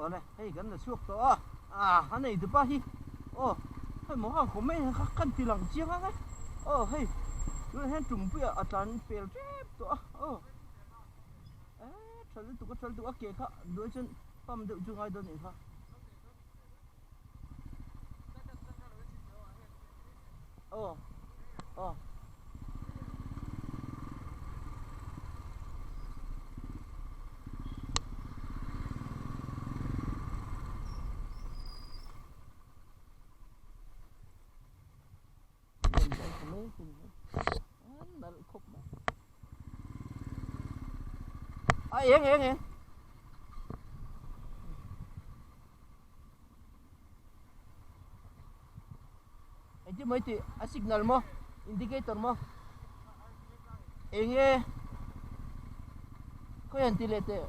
Awle, hei kan la chhuak tawh a, ah a nei dupa hi aw hei maw ang khawp mai kha kan ti lang chiang ang e aw hei tunah hian tumpuiah a tlan pel tep tawh a aw eh tha lutuk a tha lutuk a ke kha duai chuan pump deuh chu ngai dawn anih kha. Aw aw. A eng eng eng. Engtin mai tih a signal maw indicator maw eng nge khawi han ti leh teh.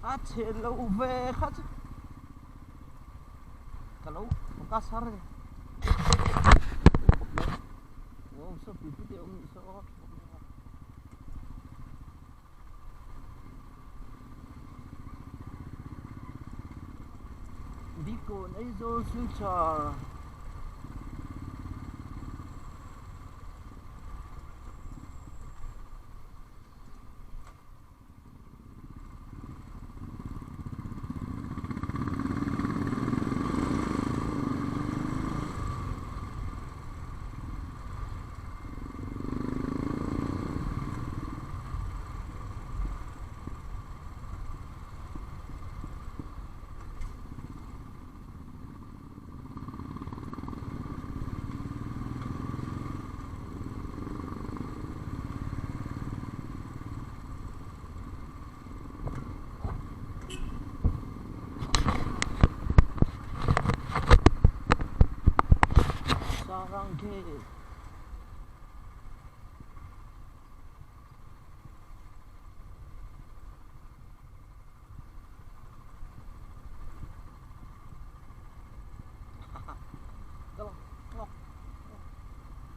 A chhe lo ve kha chu ka lo focus har a ni. Dikawn Aizawl Silchar. Sarang Gate.